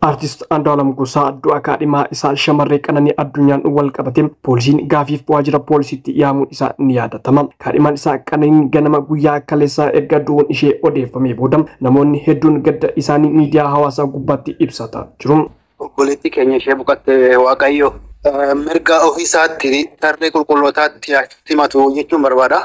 Artist Andu'aalam Gosaa du'a kaadhimaa isaa shamarree Qananii Addunyaan wal qabate poolisiin gaafiif waajjira poolisiitti yaamuun isaa ni yaadatama. Kaadhimaan isaa Qananiin ganama guyyaa kaleessaa erga du'uun ishee odeeffamee booda namoonni hedduun gadda isaanii miidiyaa hawaasaa gubbaatti ibsataa jiru. Obboleettii keenya ishee boqotte Waaqayyo mirga ofiisaatti tarree qulqullootaatti simatu jechuun barbaada.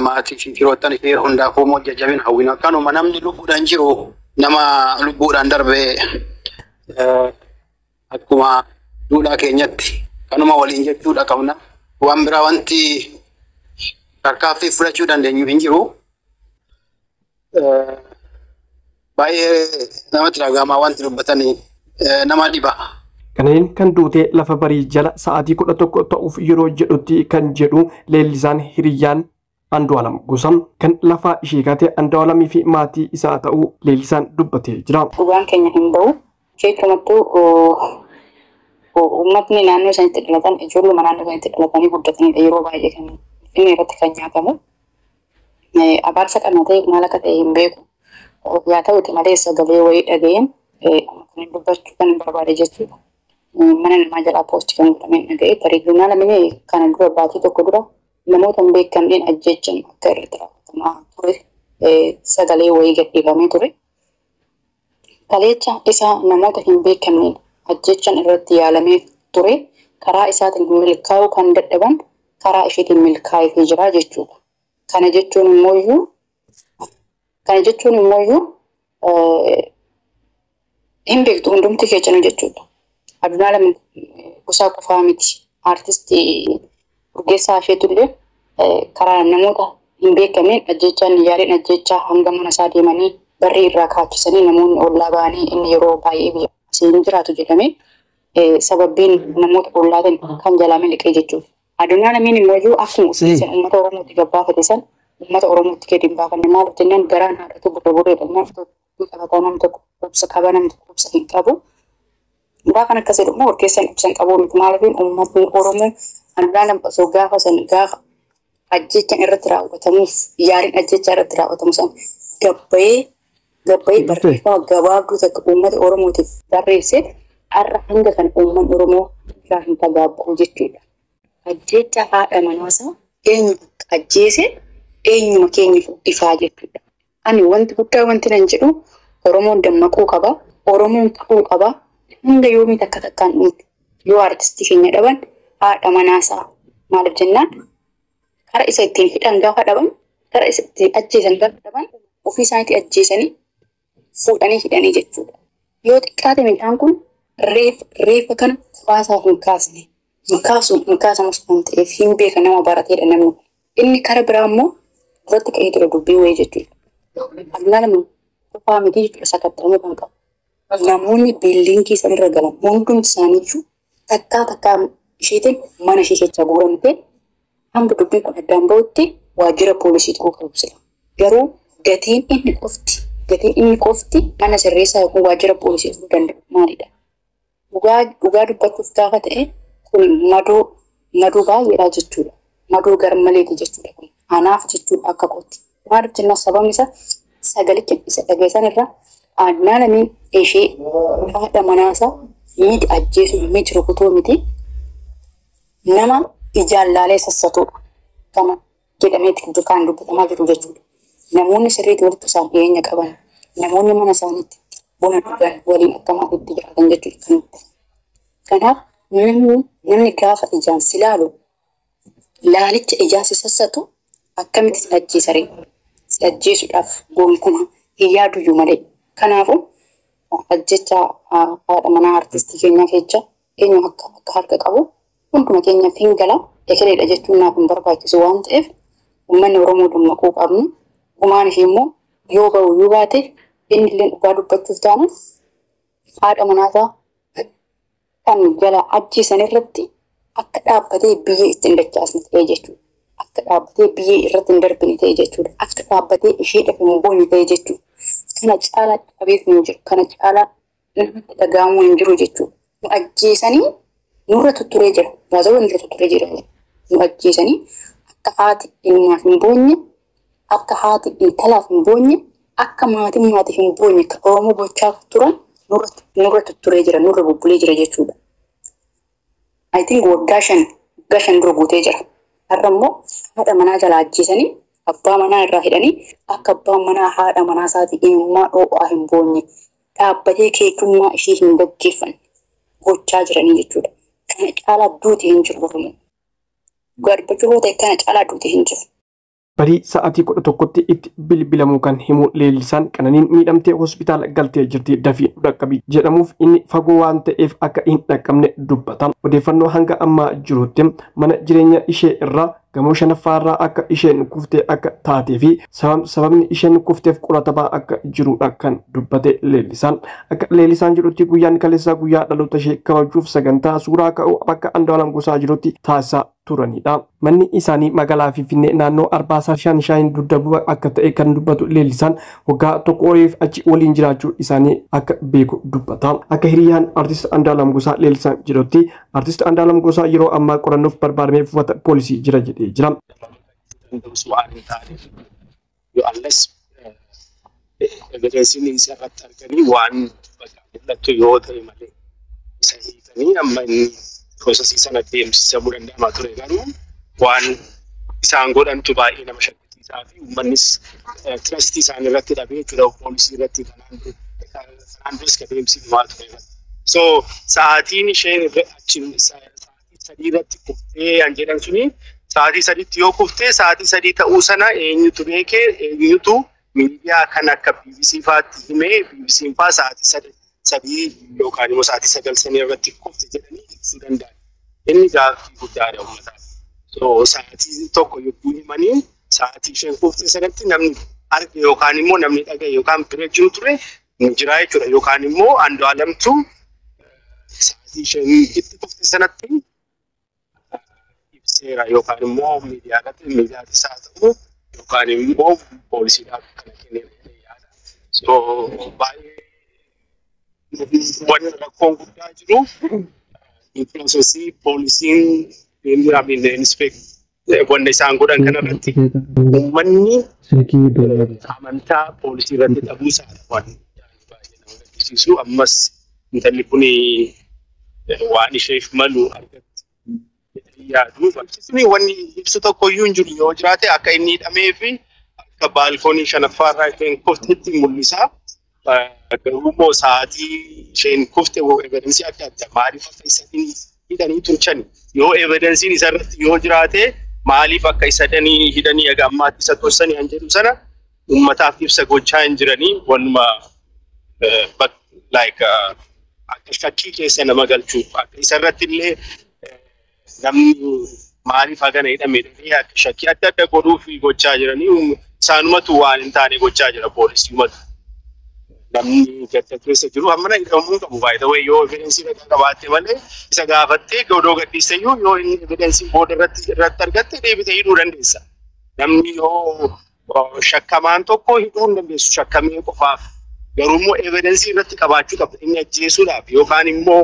Maatii fi firoottan ishee hundaafuu immoo jajjabina hawwina. Kanuma namni lubbuudhaan jiru nama lubbuudhaan darbee akkuma duudhaa keenyatti kanuma waliin jechuudha qabna. Waan biraa wanti tarkaanfii fudhachuu dandeenyu hin jiru. Baay'ee namatti dhaga'ama wanti dubbatanii nama dhiba. Qananiin kan duute lafa barii jala sa'aatii 11 ta'uuf yeroo jedhutti kan jedhu leellisaan hiriyyaan Andu'aalam Gosaa kan lafaa ishee kaate Andu'aalamii fi maatii isaa ta'uu leellisaan dubbatee jira. Dhugaan keenya hin ba'u. Keessumattuu uummatni naannoo isaaniitti dhalatan ijoolluma naannoo isaaniitti dhalatanii guddatanidha yeroo baay'ee kan inni irratti kan nyaatamu. Abaarsa kana ta'e maal akka ta'e hin beeku. Yaa ta'uti malee sagalee wayii dhaga'een kan dubbachuu kan barbaade jechuudha. Mana namaa jalaa poostii kan godhameen dhaga'e tarii lamee kana dura baatii tokko dura namoota hin beekamneen ajjechan akka irratti raawwatamaa ture sagalee wayii gadhiifamee ture. Kaleecha isaa namoota hin beekamneen ajjechan irratti yaalamee ture karaa isaatiin milkaa'uu kan dadhaban karaa isheetiin milkaa'ee jira jechuudha. Kana jechuun immoo hin beektu hundumti keessanuu jechuudha. Andu'aalam Gosaa qofaa miti. Artistii Urgeessaa isheetullee karaa namoota hin beekamneen ajjechaan yaaliin ajjechaa hanga mana isaa deemanii barrii irraa kaachisanii namoonni ollaa ba'anii inni yeroo baay'ee biyya hin jiraatu jedhamee sababbiin namoota ollaatiin kan jalaa miliqee jechuudha. Andu'aalamiin immoo iyyuu akkuma ofiisan uummata Oromootti gabbaafate san uummata Oromootti gadi hin baafanne maaliif jennaan garaan haadhatu burra burreedha. Namni tokko qabataa namni tokko obsa qaba namni tokko obsa hin qabu. Gaafa akkas jedhu immoo Urgeessaan obsa hin qabu miti maaliif uummatni Oromoo Andu'aalam osoo gaafa san gaafa ajjechaan irratti raawwatamuuf yaaliin ajjechaa irratti raawwatamu san gabbayee barreeffama gabaabduu takka uummata Oromootiif barreesse har'a hanga kan uummanni Oromoo irraa hin tagaabbamu jechuudha. Ajjecha haadha manaasaa eenyu ajjeese eenyuma keenya ifaa jechuudha. Ani wanti guddaa wanti nan jedhu Oromoon dammaquu qaba, Oromoon ka'uu qaba. Hanga yoomii takka takkaan dhumti yoo artistii keenya dhaban haadha manaasaa maaliif jennaan karaa isa ittiin hidhan gaafa dhaban karaa isa ittiin ajjeesan gaafa dhaban ofii isaaniitti ajjeesanii fuudhanii hidhanii jechuudha. Yoo xiqqaate midhaan kun reeffa kana kophaa hin kaasne hin kaasamus kan ta'eef hin beeka nama barateedha namni. Inni kara biraa immoo duratti ka'ee ture dubbii wayii jechuudha. Andu'aalam qofaa miti jechuudha sakatta'amuu kan qabu. Namoonni biildiingii sanarra galan hundumti isaaniiyyuu takkaa takkaa isheetiin mana ishee keessaa guuramtee hanga dubbiin kun addaan ba'utti waajjira poolisii ta'uu qabu sila. Garuu gatiin inni qofti mana sirreessaa yookiin waajjira poolisii ta'uu danda'u maalidha? Dhugaa dubbachuuf gaafa ta'e kun madoo baay'eedha jechuudha. Madoo garmaleeti jechuudha kun. Anaaf jechuudha akka kootti. Maaliif jennaan sababni isaa sagalicha isa dhageessan irraa Andu'aalamiin ishee haadha manaasaa miti ajjeesuu miti rukutuu miti nama ijaan laalee sassatudha. Kana jedhameeti kan dubbatamaa jiru jechuudha. Namoonni sirriitti walitti isaan dhiyeenya qaban namoonni mana isaaniitti buna dhugan waliin akka maatiitti jiraatan jechuudha. Kanaaf namni gaafa ijaan si laalu laalicha ijaan si sassatu akkamitti si ajjeesa ree? Si ajjeesuudhaaf gonkumaa hin yaaduyyuu malee. Kanaafuu ajjecha haadha manaa artistii keenyaa keessa eenyu akka harka qabu hunduma keenyaaf hin gala ekereedha jechuun naaf hin barbaachisu waan ta'eef uummanni Oromoo dammaquu qabnu. Gumaan ishee immoo yoo ba'u yoo baate inni illee dhugaa dubbachuuf taana haadha manaasaa kan jala ajjeesan irratti akka dhaabbatee biyyee ittiin dachaasne ta'ee jechuudha. Akka dhaabbatee biyyee irratti hin darbine ta'ee jechuudha. Akka dhaabbatee isheedhaaf hin boonye ta'ee jechuudha. Kana caalaa qabeef hin jiru. Kana caalaa namatti dhaga'amuu hin jiru jechuudha. Nu ajjeesanii nurra tutturee jira. Baazawwan nurra tutturee jira. Nu ajjeesanii akka haati ilmaaf hin boonye, akka haati intalaaf hin boonye, akka maatiin maatiif hin boonye kan Oromoo gochaa turan Nurra tutturee jira, nurra bubbulee jira jechuudha. I think waggaa 5 dura guutee jira. Har'a immoo haadha manaa jalaa ajjeesanii abbaa manaa irraa hidhanii akka abbaan manaa haadha manaa isaatii imimmaa dho'aa hin boonye dhaabbatee keetummaa ishee hin gaggeeffanne gochaa jiranii jechuudha. Kana caalaa duuti hin jiru Oromoo. Garbachuu yoo ta'e kana caalaa duuti hin jiru. Barii sa'aatii 11tti itti bilbilamuu kan himu Leellisaan Qananiin miidhamtee hospitaala galtee jirti dafii dhaqqabi jedhamuuf inni fagoo waan ta'eef akka hin dhaqqabne dubbata. Odeeffannoo hanga ammaa jirutti mana jireenya ishee irraa gamoo shanaffaarraa akka isheen kuftee akka taatee fi sababni isheen kufteef qoratamaa akka jirudha kan dubbate Leellisaan. Akka Leellisaan jedhutti guyyaan kaleessaa guyyaa dhaloota ishee kabajuuf sagantaa suuraa ka'uu bakka Andu'aalam Gosaa jirutti taasisaa turanidha. Manni isaanii magaalaa Finfinnee naannoo Arbaasaa Shaanishaayinn dugda akka ta'e kan dubbatu Leellisaan waggaa tokko oliif achi waliin jiraachuu isaanii akka beeku dubbata. Akka hiriyyaan artist Andu'aalam Gosaa Leellisaan jedhutti artist Andu'aalam Gosaa yeroo ammaa qorannoof barbaadamee buufata poolisii jira jedhee jira. Waan hin taaneef yoo allas evidensiin isa irratti arganii waan mul'atu yoo ta'e malee isa hiikanii amma inni piroosesii sana deemsisamuu danda'amaa ture garuu waan isaan godhantu baay'ee nama shakkisiisaa fi uummannis tirastii isaan irratti dhabee jechuudha poolisii irratti kanaan duras ka deemsifamaa ture irratti. So sa'aatiin isheen achi sa'aatii 3 irratti kuftee an jedhan suni sa'aatii 3tti yoo kuftee sa'aatii 3 ta'uu sana eenyutu beekee eenyutu miidiyaa kan akka BBC faatti himee BBC faa sa'aatii 3 yookaan immoo sa'aatii 9 sanii irratti kufte jedhanii ibsuu danda'an. Inni gaaffii guddaadha uummataaf. So sa'aatii tokko yogguu himanii sa'aatii isheen kufte sanatti namni arge yookaan immoo namni dhagaye yookaan bira jiru ture ni jira jechuudha. Yookaan immoo Andu'aalamtu sa'aatii isheen itti kufte sanatti ibseera yookaan immoo miidiyaadhaatti miidiyaattis haa ta'u yookaan immoo poolisiidhaaf kana kenneera yaada. So baay'ee wanni rakkoon guddaa jiru piroosesii poolisiin wanna isaan godhan kanarratti uummanni amantaa poolisii irratti dhabuu isaadha waan baay'ee nama gaddisiisu. Ammas intalli kun waan isheef malu argatti yaadu. Barsiisni wanni ibsu tokko iyyuu hin jiru yoo jiraate akka inni hidhamee fi akka baalkoonii shanaffaarraa isheen kuftetti mul'isa. Garuu immoo sa'aatii isheen kufte evidensii adda addaa maaliif akka isa hidhanii turchani yoo evidensiin isarratti yoo jiraate maaliif akka isa hidhanii haga ammaatti isa tursanii han jedhu sana uummataaf ibsa gochaa hin jiranii wanuma like akka shakkii keessa nama galchuuf akka isarratti illee namni maaliif hagana hidhame jedhee akka shakkii adda adda godhuuf gochaa jiranii isaanumatu waan hin taane gochaa jira poolisiimatu. Namni gadda keessa jiru hammana hidhamuu qabu baay'ee yoo evidensii ragaa qabaatte malee isa gaafattee godoo gadhiiste iyyuu yoo inni evidensii booda irratti argatte deebitee hidhuu dandeessa. Namni yoo shakkamaan tokko hidhuu hin dandeessu shakkamee qofaaf garuu immoo evidensii irratti qabaachuu qabda inni ajjeesuudhaaf yookaan immoo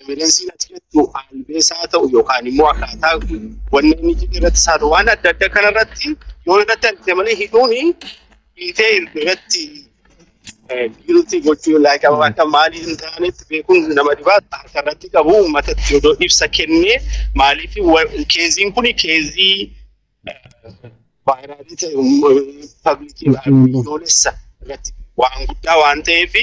evidensiin ati jettu albeesaa ta'u yookaan immoo akkaataa wanni inni jedhe irratti isaa ta'u waan adda addaa kanarratti yoo irratti argite malee hidhuun hiitee irratti guilty gochuu like akka maalii hin taanetti beekuun nama dhibaa harka irratti qabu uummatatti odoo ibsa kennee maaliif keeziin kun keezii vaayiraalii ta'e paablikii biyyoolessa irratti waan guddaa waan ta'eef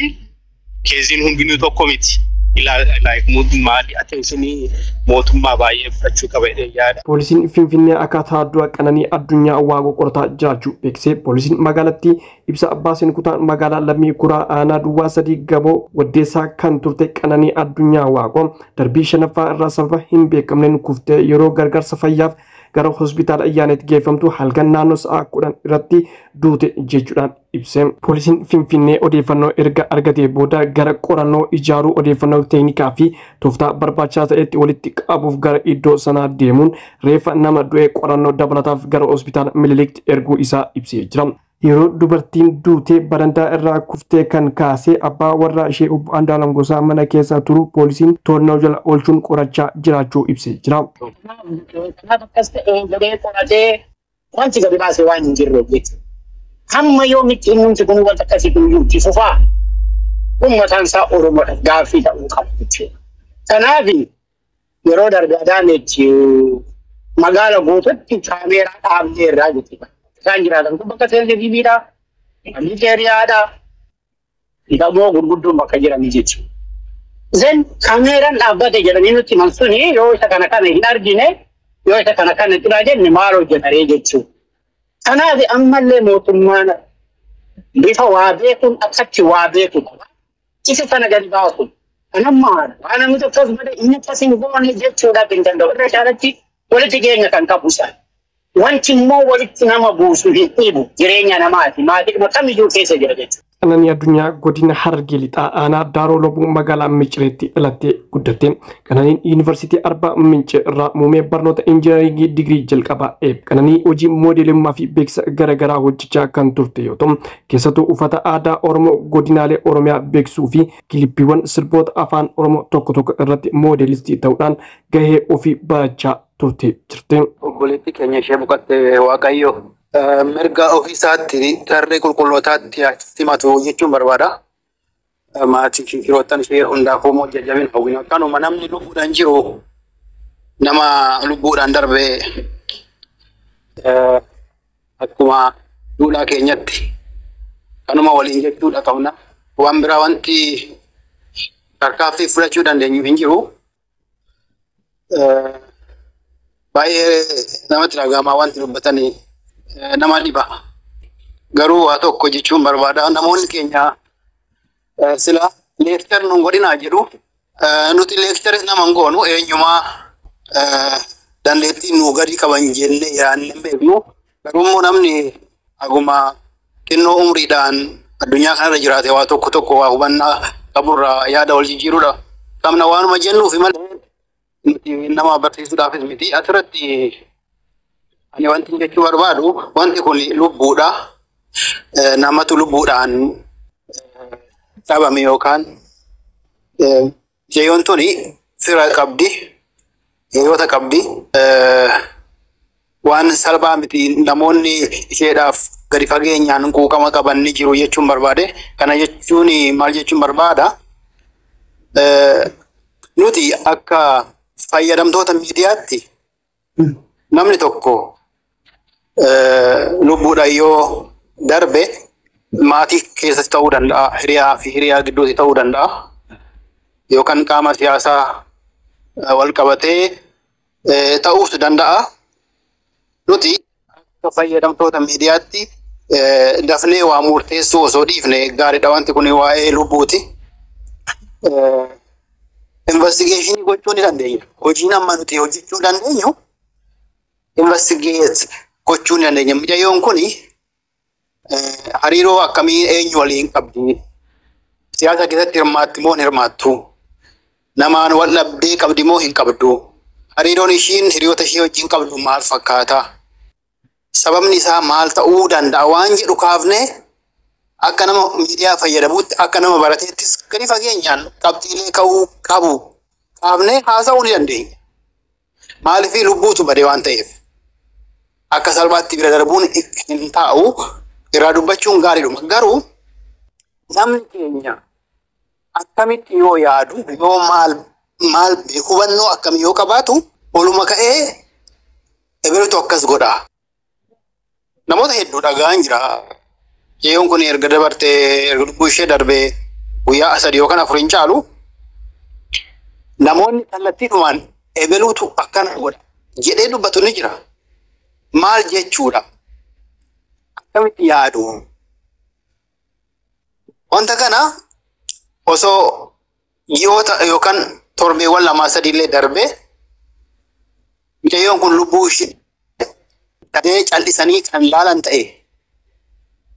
keeziin hundinuu tokko miti. Like maali attentionii mootummaa baay'ee fudhachuu qaba jedhee yaada. Poolisiin Finfinnee akkaataa du'a Qananii Addunyaa Waaqoo qorataa jiraachuu beeksise. Poolisiin magaalattii ibsa baaseen kutaan magaalaa Lammii Kuraa aanaa Duwwaa 3 Gaboo Waddeessaa kan turte Qananii Addunyaa Waaqoo darbii shanaffaa irraa sababa hin beekamneen kuftee yeroo gargaarsa fayyaaf gara hospitaala Ayyaanetti geeffamtu halkan naannoo sa'a 10 irratti duute jechuudhaan ibse. Poolisiin Finfinnee odeeffannoo erga argatee booda gara qorannoo ijaaruu odeeffannoo teeknikaa fi tooftaa barbaachisaa ta'etti walitti qabuuf gara iddoo sanaa deemuun reeffa nama du'e qorannoo dabalataaf gara hospitaala Miniliktti erguu isaa ibsee jira. Yeroo dubartiin duutee barandaa irraa kuftee kan kaasee abbaa warraa ishee obbo Andu'aalam Gosaa mana keessa turu poolisiin to'annoo jala oolchuun qorachaa jiraachuu ibsee jira. Kanaaf akkas ta'e jedhee qoratee wanti gadi baasee waan hin jirre jechuudha. Hamma yoomitti innumti kun wanta akkasii kun iyyuu itti fufaa. Kun mataan isaa Oromoodha gaaffii ta'uu qaba jechuudha. Kanaaf yeroo darbe Adaanechi magaala guututti kaameeraa dhaabnee irraa jechuudha. Isaan jiraatan kun bakka seensitiiviidha, miliiteeriyaadha, gamoo gurguddoon bakka jiranii jechuudha. Then kaameeraan dhaabbate jedhanii nutti himan suni yoo isa kana kana hin argine yoo isa kana kana xiraa jenne maal hojjetaree jechuudha. Kanaaf ammallee mootummaan bifa waa beekuun akkatti waa beeku qaba. Isa sana gadi baasu. Kanammaa waan namni tokkos malee inni akkas hin goone jechuudhaaf hin danda'u. Irra caalatti walitti geenya kan qabu isaan. Wanti immoo walitti nama buusu hin dhibu jireenya namaati. Maatii kamiyyuu keessa jira jechuudha. Qananii Addunyaa godina Harargee Lixaa aanaa Daaroo Lobuu magaalaa Micireetti dhalattee guddatte. Qananiin Yuunivarsiitii Arbaa Mince irraa muummee barnoota injinaringii digirii jalqabaa eeb. Qananii hojii moodeelummaa fi beeksisa garaagaraa hojjechaa kan turte yoo ta'u, keessattuu uffata aadaa Oromoo godinaalee Oromiyaa beeksisuu fi kilippiiwwan sirboota afaan Oromoo tokko tokko irratti moodeelistii ta'uudhaan gahee ofii barachaa turte jirti. Obboleettii keenya ishee boqotte Waaqayyo mirga ofiisaatti tarree qulqullootaatti simatu jechuun barbaada. Maatii fi firoottan ishee hundaafuu immoo jajjabina hawwina. Kanuma namni lubbuudhaan jiru nama lubbuudhaan darbe akkuma duudhaa keenyatti kanuma waliin jechuudha qabna. Waan biraa wanti tarkaanfii fudhachuu dandeenyu hin jiru. Baay'ee namatti dhaga'ama wanti dubbatanii nama dhiba. Garuu waa tokko jechuun barbaada. Namoonni keenya sila leekchar nun godhinaa jedhu. Nuti leekcharis nama hin goonu eenyumaa dandeettii nuu gadi qaban jennee yaadnee hin beeknu. Garuu immoo namni haguma xinnoo umriidhaan addunyaa kanarra jiraate waa tokko tokko waa hubannaa qaburraa yaada wal jijjiirudha. Qabna waanuma jennuufi malee nuti nama barsiisuudhaafis miti. Asirratti ani wanti jechuu barbaadu wanti kun lubbuudha. Namatu lubbuudhaan dhabame yookaan jeeyoon tuni fira qabdi, hiriyoota qabdi. Waan salphaa miti namoonni isheedhaaf gadi fageenyaan quuqama qaban ni jiru jechuun barbaade. Kana jechuun maal jechuun barbaada? Nuti akka fayyadamtoota miidiyaatti namni tokko lubbuudhaan yoo darbe maatii keessatti ta'uu danda'a, hiriyaa fi hiriyaa gidduutti ta'uu danda'a, yookaan qaama siyaasaa wal qabatee ta'uus danda'a. Nuti akka fayyadamtoota miidiyaatti dafnee waa murteessuu osoo dhiifne gaariidha. Wanti kun waa'ee lubbuuti. Investigeeshinii gochuu ni dandeenya. Hojiin amma nuti hojjechuu dandeenyu investigeet gochuu ni dandeenya. Mucayyoon kun hariiroo akkamii eenyu waliin qabdi? Siyaasa keessatti hirmaatti moo hin hirmaattu? Namaan wal dhabdee qabdi moo hin qabdu? Hariiroon ishiin hiriyoota ishee wajjin qabdu maal fakkaata? Sababni isaa maal ta'uu danda'a waan jedhu kaafnee akka nama miidiyaa fayyadamuutti akka nama barateettis gadi fageenyaan qabxiilee ka'uu qabu kaafnee haasa'uu ni dandeenya. Maaliif lubbuutu bade waan ta'eef akka salphaatti bira darbuun hin taa'u irraa dubbachuun gaariidhuma. Garuu namni keenya akkamitti yoo yaadu yoo maal maal hubannoo akkamii yoo qabaatu oluma ka'ee ebelutu akkas godha. Namoota hedduu dhagaan jira. Yeroon kun erga dabartee erga lubbuu ishee darbee guyyaa 3 yookaan 4 hin caalu namoonni kallattiidhumaan ebeluutu akkana godha jedhee dubbatu ni jira. Maal jechuudha? Akkamitti yaadu? Wanta kana osoo ji'oota yookaan torbeewwan 2 3 illee darbee mucayyoon kun lubbuu ishee dhabdee callisanii kan laalan ta'e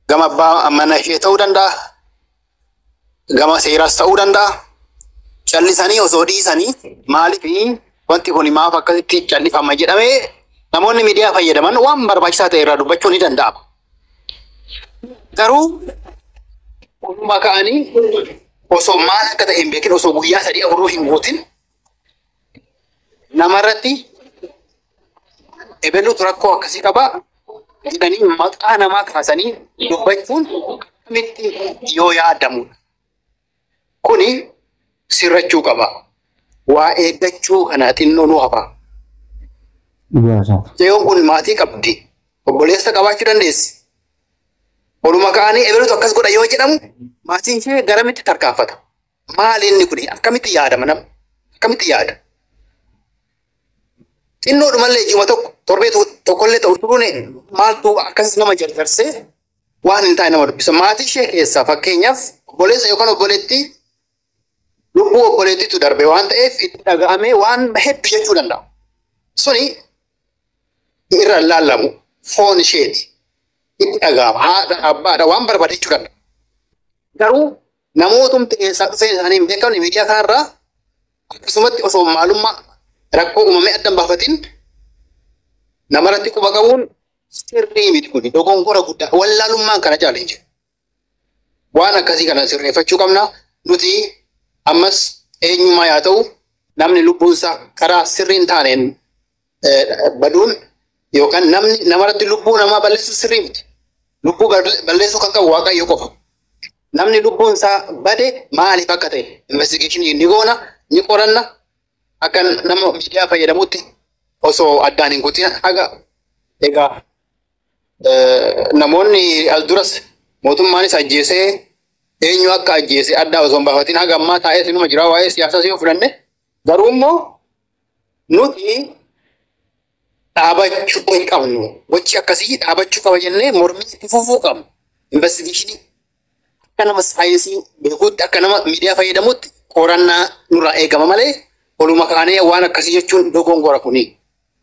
gama abbaa mana ishee ta'uu danda'a, gama seeraas ta'uu danda'a. Callisanii osoo dhiisanii maaliif wanti kun maaf akkasitti callifama jedhamee namoonni miidiyaa fayyadaman waan barbaachisaa ta'e irraa dubbachuu ni danda'ama. Garuu oluma ka'anii osoo maal akka ta'e hin beekin osoo guyyaa 3 4 hin guutin namarratti ebeluutu rakkoo akkasii qaba jedhanii maqaa namaa kaasanii dubbachuun akkamitti yoo yaadamudha. Kuni sirrachuu qaba. Waa eeggachuu kana xinnoo nu hafa. Mucayyoon kun maatii qabdi. Obboleessa qabaachuu dandeessi. Oluma ka'anii ebelutu akkas godha yoo jedhamu maatiin ishee garamitti tarkaanfata? Maali inni kun akkamitti yaadama nama? Akkamitti yaada? Xinnoodhumallee ji'uma tokko torbee tokkollee ta'u turuun maaltu akkasis nama jarjarsee waan hin taane nama dubbisa. Maatii ishee keessaa fakkeenyaaf obboleessa yookaan obboleettii lubbuu obboleettiitu darbe waan ta'eef itti dhaga'amee waan hedduu jechuu danda'a. Suni irra laallamu foon isheeti. Itti dhaga'ama haadha abbaadha waan barbaade jechuu danda'a. Garuu namootumti keessaa dhufeen isaanii hin beekamne miidiyaa kanarraa akkasumatti osoo maalummaa rakkoo uumamee adda hin baafatin namarratti quba qabuun sirrii miti kuni dogongora guddaa wallaalummaan kana caala hin jiru. Waan akkasii kana sirreeffachuu qabna nuti ammas eenyumaa yaa ta'u namni lubbuunsaa karaa sirrii hin taaneen baduun yookaan namni namarratti lubbuu namaa balleessu sirrii miti. Lubbuu balleessuu kan qabu Waaqayyo qofa. Namni lubbuun isaa bade maaliif akka ta'e investigeeshinii ni goona ni qoranna akka nama miidiyaa fayyadamutti osoo addaan hin kutin haga egaa namoonni as duras mootummaanis ajjeesee eenyu akka ajjeese addaa osoo hin baafatin haga ammaa taa'ee sinuma jira waa'ee siyaasaa yoo fudhanne garuu immoo nuti dhaabachuu hin qabnu gochi akkasii dhaabachuu qaba jennee mormii itti fufuu qabnu investigeeshinii akka nama saayinsii beekuutti akka nama miidiyaa fayyadamutti qorannaa nurraa eegama malee oluma kaanee waan akkasii jechuun dogongora kuni.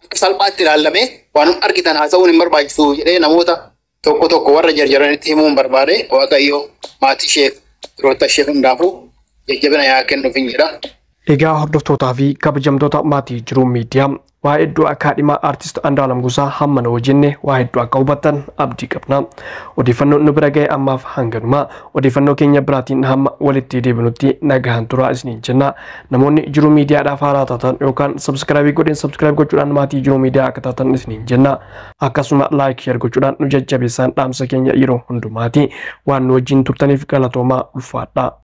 Akka salphaatti ilaallamee waan argitan haasa'uun hin barbaachisu jedhee namoota tokko tokko warra jarjaranitti himuun barbaade Waaqayyo maatii ishee firoota ishee hundaafuu jajjabina yaa kennuuf hin jedha. Egaa hordoftootaa fi kabajamtoota maatii Jiruu Miidiyaa waa hedduu akka kaadhimaa artist Andu'aalam Gosaa hamma na hojjenne waa hedduu akka hubattan abdii qabna. Odeeffannoon nu bira ga'e ammaaf hanganuma. Odeeffannoo keenya biraatiin hamma walitti deebinutti nagaan turaa isiniin jenna. Namoonni Jiruu Miidiyaadhaaf haaraa taatan yookaan sabskraayibii godhin sabskraayib gochuudhaan maatii Jiruu Miidiyaa akka taatan isiniin jenna. Akkasuma laayik sheer gochuudhaan nu jajjabeessaan dhaamsa keenya yeroo hundumaati. Waan nu wajjin turtaniif galatoomaa ulfaadha.